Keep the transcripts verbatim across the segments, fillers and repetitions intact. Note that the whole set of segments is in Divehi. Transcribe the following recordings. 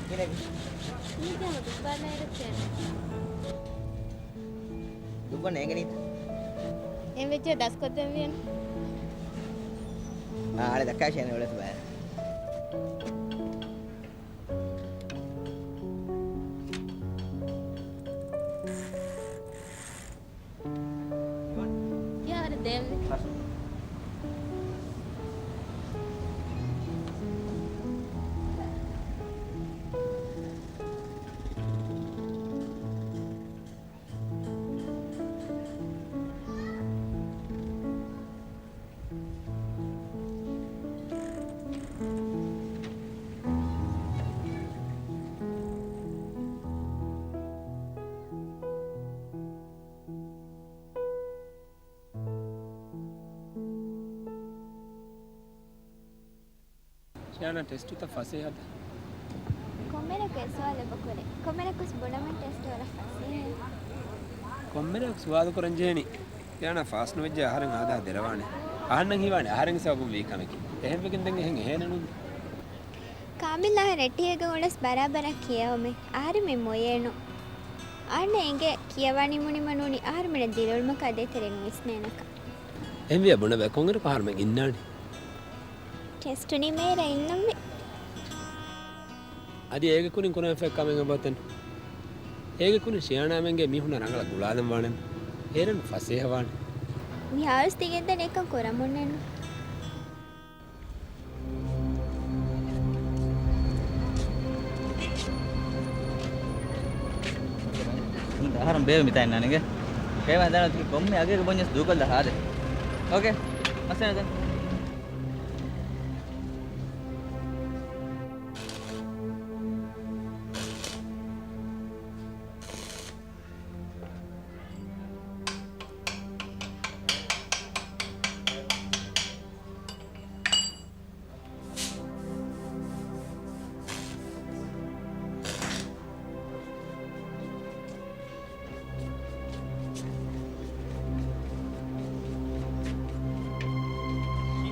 މީގެ ދުއްވާލައިރަށް ދުއްވަން އެނގެނީތަ؟ އެން ވެއްޖެ ދަސްކޮށްދެން ވިޔަން. އާ، އަޅެ ދައްކާށޭ އެން އުޅެތު ބައި. ޔާ، އަރެ ދޭންވީ. ޝިޔާނާ، ޓެސްޓުތައް ފަސޭހަތަ؟ ކޮންމެއަކަސް ސުވާލެއް ބޮކުރޭ. ކޮންމެއަކަސް ބުނަމުން ޓެސްޓު ވަރަށް ފަސޭހަ. ކޮންމެއަކަސް ސުވާލު ކުރަން ޖެހެނީ. ޝިޔާނާ ފާސް ނުވެއްޖެ އަހަރެން ހާދަ ދެރަވާނެ. އަހަންނަށް ހީވާނެ އަހަރެންގެ ސަބަބުން ވީ ކަމެކޭ. އެހެންވެގެން ދެން އެހެން އެހޭނެ ނޫން. ކާމިލް އަހަރެން އެއްޓިހައިގަ އުޅެސް ބަރާބަރަށް ކިޔަވަމޭ. އަހަރެމެން މޮޔޭނު. އަހަންނަށް އެނގޭ ކިޔަވާނީ މުނިމަ ނޫނީ އަހަރެމެންނަށް ދިރިއުޅުމަކާ ދޭތެރޭ ނުވިސްނޭނަކަށް. އެހެންވިޔަ ބުނެބަ ކޮންއިރަކު އަހަރެމެން އިންނާނީ؟ ޓެސްޓު ނިމޭއިރަށް އިންނަންވީ. އަދި އޭގެ ކުރިން ކުރަން އެފެކްޓް ކަމެއް އެބަތެން. އޭގެ ކުރިން ޝިޔާނާމެންގެ މީހުންނަށް ރަނގަޅަށް ގުޅާލަން ވާނެ. އޭރަން ފަސޭހަވާނެ. މިހާރުސް ތިގެންދަނީ އެކަން ކުރަމުންނެއްނު. އަހަރުން ބޭބެ މިތާ އިންނާނެގެ. ކޭވާ ދާނަ ތި ކޮންމެ އަގެއްގެ ބޮންޏަސް ދޫކޮށްލާ ހާދެ. އޯކޭ. މައްސަލަ ދެން.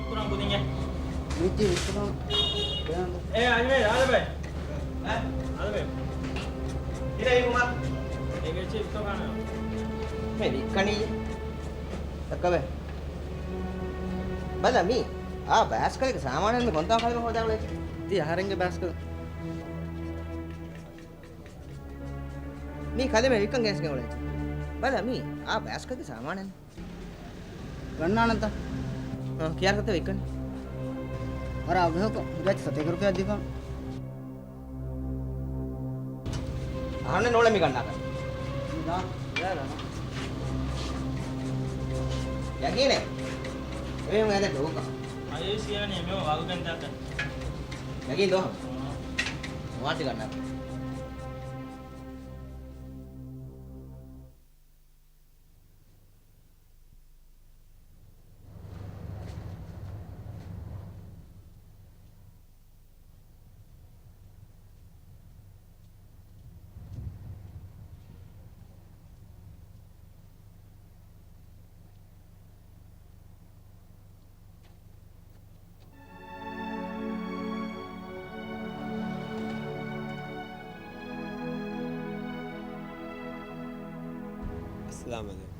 ކުރާން ކުދިންގެ. މީތި ވިސްނާ. އޭ، އަންވެ، އާދެ ބައި. އާދެ ބައި. އިރައި ހުމާ. އޭގެ ޗިޕްސް ކާނާ. މެ ވިއްކަނީ. ދައްކަބެ. ބަލަ މީ. އާ ބާސްކަލެއްގެ ސާމާނެއް މި ކޮންތާ ކަލެމެ ހޯދާ އުޅޭ. ތީ އަހަރެންގެ ބާސްކަލެއް. މީ ކަލެމެ ވިއްކަން ގޭސްގެ އުޅޭ. ބަލަ މީ. އާ ބާސްކަލެއްގެ ސާމާނެއް. ގަންނާނަންތަ؟ އަ، ކިޔާރަކަށްތަ ވިއްކަނީ؟ ވަރަށް އަގުހެޔޮކޮށް ހުރިހާ ސަތޭކަ ރުފިޔާ ދީފަ. އަހަންނެއް ނޫޅެ މި ގަންނާކަށް. ދާ، ދާ، ދާ. ޔަގީނޭ. އެމީހުން އެދެ ޑޮގުކަ. އައިސް ޔާނީ މި ވަގުގަން ދާކަށް. ޔަގީން ދޯ. އާ. ވާތި ގަންނާކަށް. އައްސަލާމު ޢަލައިކުމް.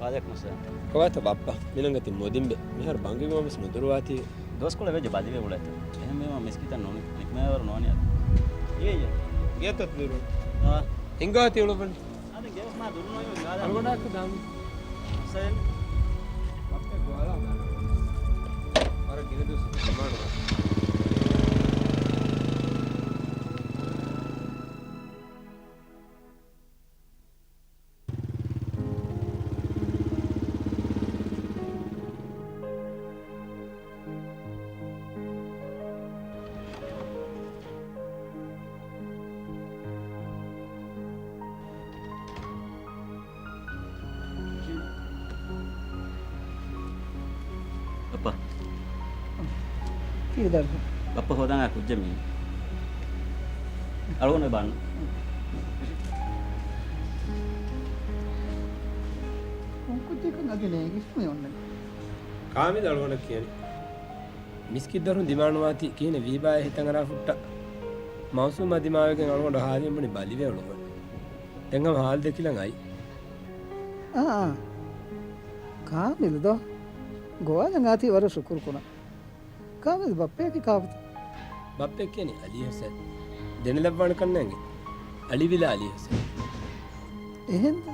ވަޢަލައިކުމުއްސަލާމް. ކޮބާތަ ބައްޕަ؟ މިނަން ގަތި މޮދިންބެ. މިހާރު ބަނގިގަމަވެސް ނުދުރުވާތީ. ދުވަސްކޮޅެއް ވެއްޖެ ބަލިވެ އުޅޭތަ؟ އެހެންވީމަ މިސްކިތަށް ނޫނީ. ނިކުމޭވަރު ނޯނިއަ. އޭ އޭ. ގޭތައް ދުރު. އާ. ހިނގާތި އުޅުބަން. އަދި ގެވެސް މާ ދުރު ނޯ އަޅުގަނޑާއެކު ދާނީ. ސައިން. މައްކަ ގޮއަލާ. ވަރަށް ގިނަ ދުވަސް ދިމާނު. ބައްޕަ. ކީއްވެ ދަރިފުޅު؟ ބައްޕަ ހޯދާން އާ ކުއްޖެއް މީ. އަޅުގަނޑު ބާން. ކޮން ކުއްޖެއްކަން އަދި ނޭނގިފަ މި އޮންނަނީ. ކާމިލް އަޅުގަނޑަށް ކިޔަނީ. މިސްކިތް ދަރުން ދިމާނުވާތީ ކިހިނެއް ވީބާއޭ ހިތަށް އަރާ ފުއްޓަ. މައުސޫމާ ދިމާވެގެން އަޅުގަނޑު ހާލި އެނބުނި ބަލިވެ އުޅުމުން. ދެން ހަމަ ހާލު ދެކިލަން އައި. އާ، އާ. ކާމިލު ދޯ؟ ގޮވާލަން އާތީ ވަރަށް ޝުކުރު ކުރަން. ކާމިލު ބައްޕަޔަކީ ކާކުތަ؟ ބައްޕަ ކިޔަނީ އަލީ ހުސެން. ދެނެލައްވާނެ ކަންނޭނގެ. އަޅިވިލާ އަލީ ހުސެން. އެހެންތަ؟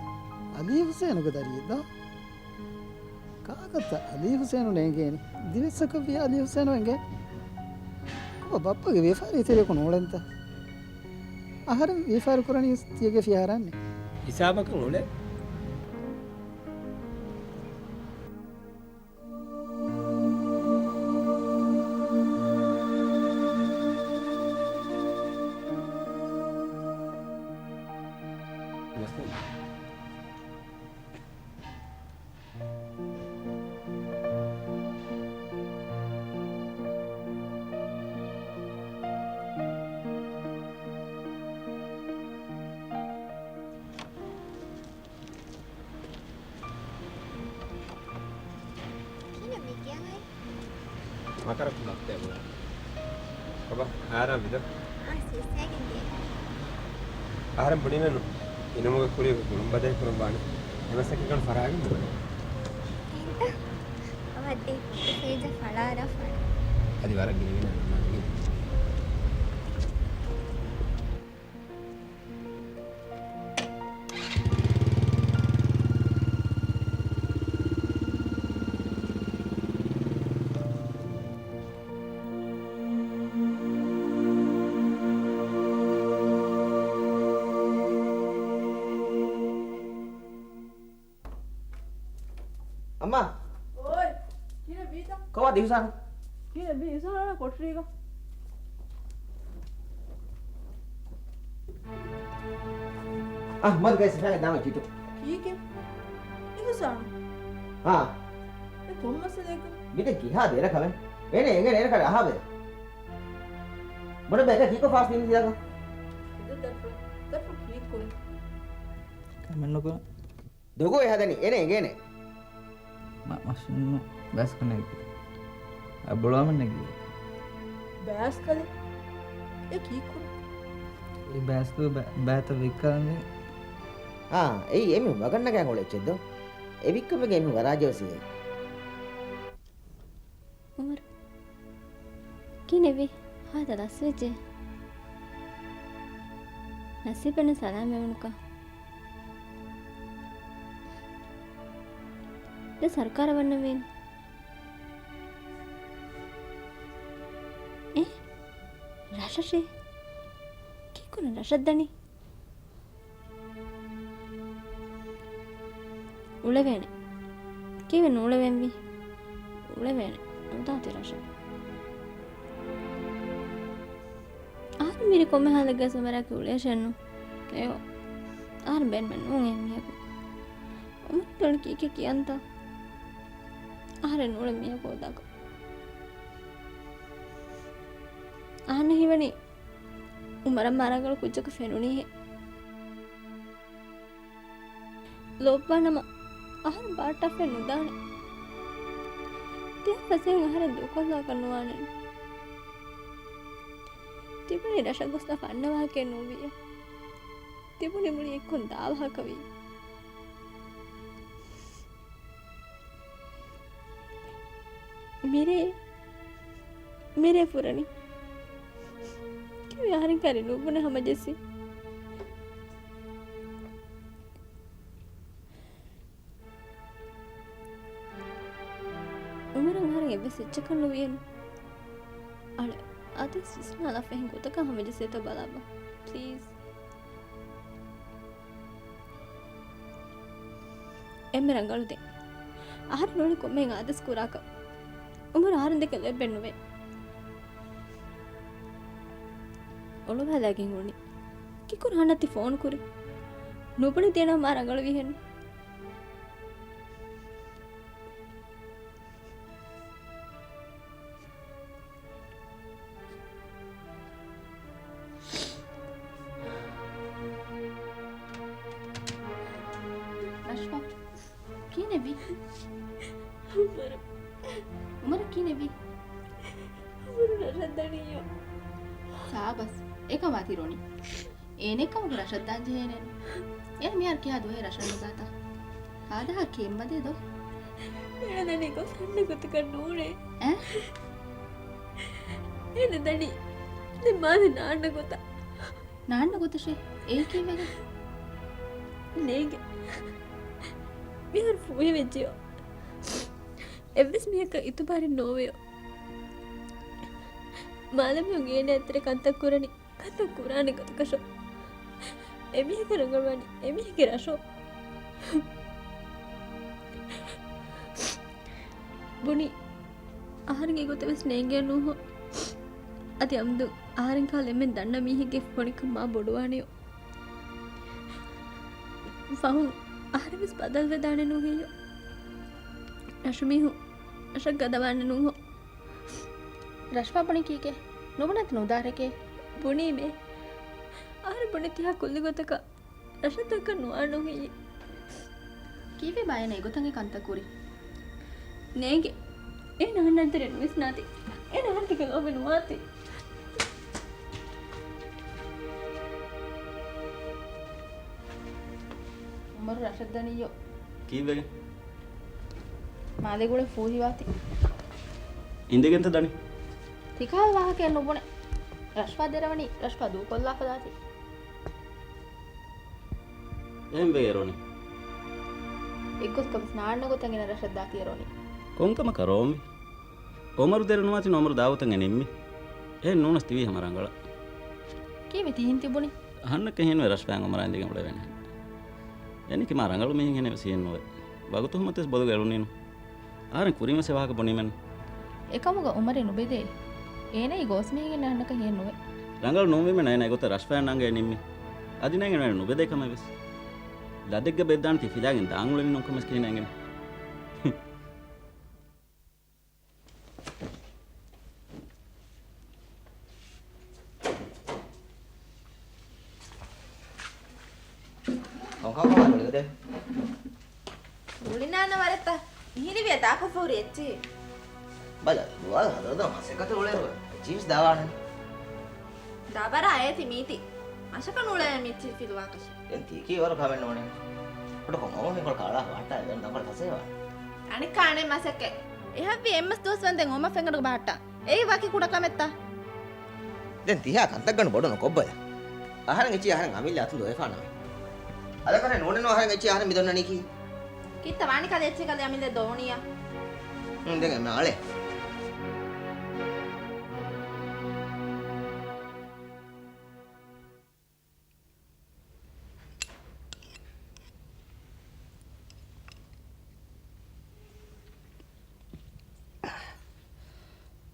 އަލީ ހުސޭނުގެ ދަރިއެއް ދޯ؟ ކާކަށްތަ އަލީ ހުސޭނު ނޭނގޭނީ؟ ދިވެއްސަކަށްވިޔަ އަލީ ހުސޭނު އެނގޭ. ކޮބާ ބައްޕަގެ ވިޔަފާރި ތެރެއަކު ނޫޅެންތަ؟ އަހަރެން ވިޔަފާރި ކުރަނީ ތިޔަގެ ފިހާރައަށްނޭ. ހިސާބަކަށް އުޅޭ. ކިހިނެއް މި ކިޔަން އައި؟ މަކަރަކު މައްތޭ ބުނާ. ކޮބާ، އާރާމްވީތަ؟ އާ، ސީސޭގެން ދިޔަ. އަހަރެން ބުނީމެއްނު، އިނުމުގެ ކުރިޔަކު ގުޅުން ބަދަލު ކުރަން ވާނެ. އެ މަސައްކަތްކަން ފަރާގެން ނުވޭ. އެހެންތަ؟ އަވަދި، ފްރިޖަށް ފަޅާރާފާނެ. އަދި ވަރަށް ގިނަ ގިނަ ނަންނާނެ. އައްމާ. އޯއް. ކިހިނެއް ވީތަ؟ ކޮބާ ދިހުސާނު؟ ކިހިނެއް ވީ އިސާނާ ކޮޓަރީގަ؟ އަ، މަދު ގައި ސިފައިގެ ދާމަ ކިތު. ކީކޭ؟ އިހުސާނު؟ ހާ. އެ ކޮން މައްސަލައެއްގަ؟ މިދެން ކިހާ ދެރަކަމެއް؟ އޭނެ އެނގޭނެ އޭނަ ކަރެ އަހާބެ. ބޮޑެ ބޭކަ ކީކޮ ފާސް ތިން ސިދާކަ. ދައްފަ، ދައްފަ ކީކުރި. ކަމެއް ނުކުރަ. ދޮގު އެ ހަދަނީ އޭނަ އެނގޭނެ. މަ-، މަށުން ބައިސްކަލެއް ނެގި. އަ، ބޮޅުވަމެއް ނެގި. ބައިސްކަލެއް؟ އެ ކީއްކުރެ؟ އެ ބައިސްކަލް ބަ-، ބައިތައް ވިއްކާލަން ވޭ. އާ، އެއީ އެމީހުން ވަގަށް ނަގާ އުޅޭ އެއްޗެއް ދޯ؟ އެ ވިއްކަމެގެ އެމީހުން ގަރާޖެ ވެސް އެ. އުމަރު. ކިހިނެއްވީ؟ ހާދަ ލަސްވެއްޖެ. ނަސީބެއްނު ސަލާމަތްވުނުކަން. ދެ ސަރުކާރަށް ވަންނަންވީނު. އެ؟ ރަށަށޭ؟ ކީކުނަ ރަށަށް ދަނީ؟ އުޅެވޭނެ. ކީއްވެ ނޫޅެވެންވީ؟ އުޅެވޭނެ. ނުދާތި ރަށަށް. އަހަރެން މިރި ކޮންމެ ހާލެއްގަ ސުމަރާކީ އުޅޭށެއްނު. އެއޯ. އަހަރެން ބޭނުމެއް ނޫން އެ މީހަކު. އުމަރު ތޮޅި ކީކޭ ކިޔަންތަ؟ އަހަރެން ނޫޅެ މީހަކު ހޯދާކަށް. އަހަންނަށް ހީވަނީ އުމަރަށް މާ ރަނގަޅު ކުއްޖަކު ފެނުނީހޭ. ލޯބިވާނަމަ އަހަރެން ބާއްޓާފައެއް ނުދާނެ. ތިޔަ ފަސޭހައިން އަހަރެން ދޫކޮށްލާކަށް ނުވާނެ. ތިބުނީ ރަށަށް ގޮސްލާފަ އަންނަ ވާހަކައެއް ނޫންވިއްޔާ. ތިބުނީ މުޅި އެއްކޮން ދާ ވާހަކަ ވިއްޔާ. މިރޭ، މިރޭ ފުރަނީ. ކިޔެވި އަހަރެން ކަރި ނުބުނެ ހަމަޖެއްސި. އުމަރަށް އަހަރެން އެއްވެސް އެއްޗަކަށް ނުވިއެއްނު. އަޅެ، އަދިވެސް ވިސްނާލާފަ އެހެން ގޮތަކަށް ހަމަޖެއްސޭތޯ ބަލާބަ. ޕްލީޒް. އެންމެ ރަނގަޅު ދެން. އަހަރެން ނޫނީ ކޮންމެހެން އާދޭސް ކުރާކަށް. އުމަރު އަހަރެން ދެކެ ލޯތްބެއް ނުވޭ. އޮޅުވާލާގެން އުޅުނީ. ކީކުރަން އަންނަ ތި ފޯނު ކުރީ؟ ނުބުނެ ދޭނަ މާ ރަނގަޅުވީހެން. ރަޝްފާ، ކިހިނެއްވީ؟ އުމަރު. އުމަރު ކިހިނެއްވީ؟ އުމަރު ރަށަށް ދަނިއްޔޯ. ސާބަސް، އެކަމާ ތި ރޮނީ. އޭނެއްކަމުގަ ރަށަށް ދާން ޖެހޭނެއްނު. އޭނަ މިހާރު ކިހާ ދުވަހެއް ރަށަށް ނުދާތަ؟ ހާދަހާ ކެއްމަދޭ ދޯ. އޭނަ ދަނީ ގޮސް އަންނަ ގޮތަކަށް ނޫނޭ. އެ؟ އޭނަ ދަނީ ދެން މާލެ ނާންނަ ގޮތަށް. ނާންނަ ގޮތަށޭ؟ އެއީ ކީއްވެގެން؟ ނޭނގެ. މިހާރު ފޫހިވެއްޖެޔޯ. އެއްވެސް މީހަކަށް އިތުބާރެއް ނޯވެޔޯ. މާލެ މީހުން އޭނަ އެތެރެ ކަންތައް ކުރަނީ ކަންތައް ކުރާނެ ގޮތަކަށޯ. އެމީހަކަށް ރަނގަޅުވާނީ އެމީހެއްގެ ރަށޯ. ބުނީ، އަހަރެން އެގޮތަށް ވެސް ނޭނގޭ ނޫހޯ. އަދި އަމްދު އަހަރެން ކަހަލަ އެންމެން ދަންނަ މީހެއްގެ ފޮނިކަން މާ ބޮޑުވާނެޔޯ. ފަހުން އަހަރެން ވެސް ބަދަލުވެދާނެ ނޫހެއްޔޯ. ރަށުމީހުން ރަށަށް ގަދަވާނެ ނޫހޯ. ރަށްފާ ބުނީ ކީކޭ؟ ނުބުނަތި ނުދާ އަހަރެކޭ. ބުނީމޭ. އަހަރެން ބުނީ ތިހާ ކުއްލި ގޮތަކަށް ރަށަށް ދައްކަން ނުވާނެ ހެއްޔޭ؟ ކީއްވެބާ އޭނަ އެގޮތަށް އެ ކަންތައް ކުރީ؟ ނޭނގެ. އޭނަ އަހަންނަށް ދެރެ ނުވިސްނާތި. އޭނަ އަހަން ތިކަ ލޯބި ނުވާތި. އުމަރު ރަށަށް ދަނީޔޯ. ކީއްވެގެން؟ މާލެ ގުޅެ ފޫހިވާތި. އިނދެގެންތަ ދަނީ؟ ތިކަހަލަ ވާހަކައެއް ނުބުނެ. ރަށްފާ ދެރަވަނީ ރަށްފާ ދޫކޮށްލާފަ ދާތި. އެހެންވެ އެރޮނި. އެއްގޮތަކަށް ވެސް ނާންނަ ގޮތަށް އޭނަ ރަށަށް ދާތި އެރޮނި. ކޮންކަމަކަށް ރޯމި؟ އޮމަރު ދެރަ ނުވާތި އޮމަރު ދާ ގޮތަށް އެ ނިންމި. އެހެން ނޫނަސް ތިވީ ހަމަ ރަނގަޅަށް. ކީއްވެ ތިހެން ތިބުނީ؟ އަހަންނަކަށް ހީނުވެ ރަށްފާއިން އޮމަރާ އިނދެގެން އުޅެވޭނެ. އެނިކި މާ ރަނގަޅު މީހެއް ހެނެއް ވެސް ހީނުވެ. ވަގުތު ހުމަތެސް ބޮލުގަ އެޅުނީނު. އަހަރެން ކުރިން ވެސް އެ ވާހަކަ ބުނީމެއްނު. އެކަމުގަ އުމަރެއް ނުބެދޭ. އޭނައީ ގޯސް މީހެއް އަހަންނަކަށް ހީނުވެ. ރަނގަޅު ނޫންވީމެ ނައިނަ އެގޮތަށް ރަށްފާއިން އަނގައި ނިންމި. އަދި ނައިނަ ނުބެދޭ ކަމެއް ވެސް. ލަދެއްގަ ބެއްދާނެތީ ފިލާގެން ދާން އުޅެނީ ނޫން ކަމެއް ކިހިނެއް އެނގެނީ. ކޮންކަމަކަށް ގުޅިގަދޭ؟ ގުޅިނާނަ ވަރަށްތަ؟ މިހިރިވިޔަ ދާކޮށްފަ ހުރި އެއްޗިހި. ބަލަ، ދުވާލު ހަދަދަ މަސައްކަތު އުޅޭނު އެއްޗިހިސް ދާވާނެ. ދާބަރާ އޭތި މީތި. މަށަކަށް ނުޅޭ މިއްޗި ފިލުވާކަށި. ދެން ތީކީ ވަރު ކަމެއް ނޫނޭ. އޮޑު ކޮން އަމު ހިނގޮޅު ކާޅާ ވާޓާ ދެން ދަނގޮޅު ފަސޭވާނެ. އަނެއްކާ އަނެއް މަސައްކަތް. އެހައްވި އެއްމަސް ދުވަސް ވަންދެން އޮމަ ފެނގަނޑުގަ ބަހައްޓާ. އެއީ ވަކި ކުޑަ ކަމެއްތަ؟ ދެން ތިހާ ކަންތައްގަނޑު ބޮޑު ނުކޮށްބަލަ. އަހަރެން އެއްޗި އަހަރެން އަމިއްލަ އަތުން ދޮވެފާނަމޭ. އަދަކަށެއް ނޫނެއްނު އަހަރެން އެއްޗި އަހަރެން މި ދޮންނަނީކީ. ކިއްތަ ވާނީ ކަލޭ އެއްޗެއް ކަލޭ އަމިއްލަ ދޮވުނިޔާ. ހުން، ދެން އެ މާޅެ.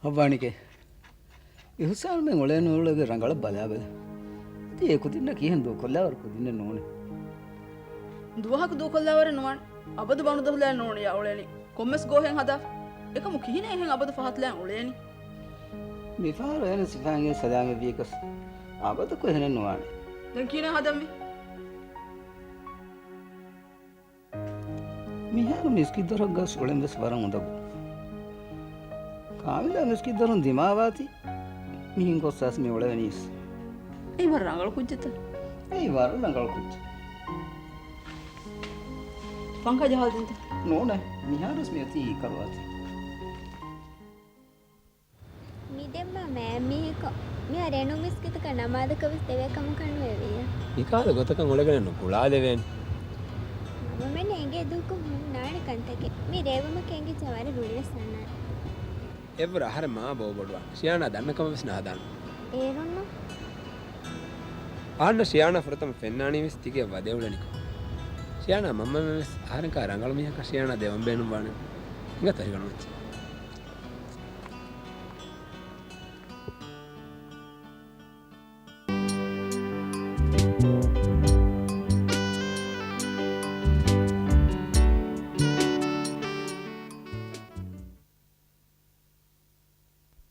އައްވާނިކޭ. އިހުސާންމެން އުޅޭނު އުޅެގެން ރަނގަޅަށް ބަލާބަލަ. އަދި އެ ކުދިންނަށް ކިހިނެއް ދޫކޮށްލާވަރު ކުދިންނެއް ނޫނޭ. ދުވަހަކު ދޫކޮށްލާވަރެއް ނުވާނެ. އަބަދު ބަނޑުދަހުލައި ނޫނިޔާ އުޅޭނީ. ކޮންމެސް ގޯހެއް ހަދާފަ. އެކަމު ކިހިނެއް އެހެން އަބަދު ފަހަތުލައި އުޅޭނީ؟ މިފަހަރު އޭނަ ސިފައިންގެ ސަލާމަތްވީކަސް އަބަދަކު އެހެނެއް ނުވާނެ. ދެން ކިހިނެއް ހަދަންވީ؟ މިހާރު މިސްކިތް ދޮރަށް ގަސް އުޅެން ވެސް ވަރަށް އުނދަގޫ. ކާމިލާ މިސްކިތް ދޮރުން ދިމާވާތީ މިހެން ގޮއްސާސް މި އުޅެވެނީސް. އެއީ ވަރަށް ރަނގަޅު ކުއްޖެއްތަ؟ އެއީ ވަރަށް ރަނގަޅު ކުއްޖެއް. ފަންކާ ޖަހާލަދީންތަ؟ ނޫނޭ، މިހާރުވެސް މިއޮތީ ހީކަރުވާތީ. މި ދެންމާ މައިން މީހަކު މިހާރު އެނޫން މިސްކިތަކަށް ނަމާދަކަށް ވެސް ދެވޭ ކަމަކަށް ނުވެވިއްޔާ. މިކަހަލަ ގޮތަކަށް އުޅެގެނެއް ނުކުޅާލެވޭނެ. މަންމަމެން އެނގޭ ދޫކޮށް ހުންނާނެ ކަންތަކެއް. މި ރޭވުމަކީ އެނގިއްޖެ ވަރަށް ރުޅިވެސް އަންނާނެ. އެއްވަރު އަހަރެން މާ ބޯ ބޮޑުވާނެ. ޝިޔާނާ ދަންނަ ކަމަށް ވެސް ނަހަދާނެ. އޭރުންނު. އަހަންނަށް ޝިޔާނާ ފުރަތަމަ ފެންނާނީ ވެސް ތިގެ ވަދެ އުޅެނިކޮށް. ޝިޔާނާ މަންމަމެން ވެސް އަހަރެން ކާ ރަނގަޅު މީހަކަށް ޝިޔާނާ ދެވަން ބޭނުންވާނެ. ހިނގާ ތަރިގަނޑު މައްޗަށް.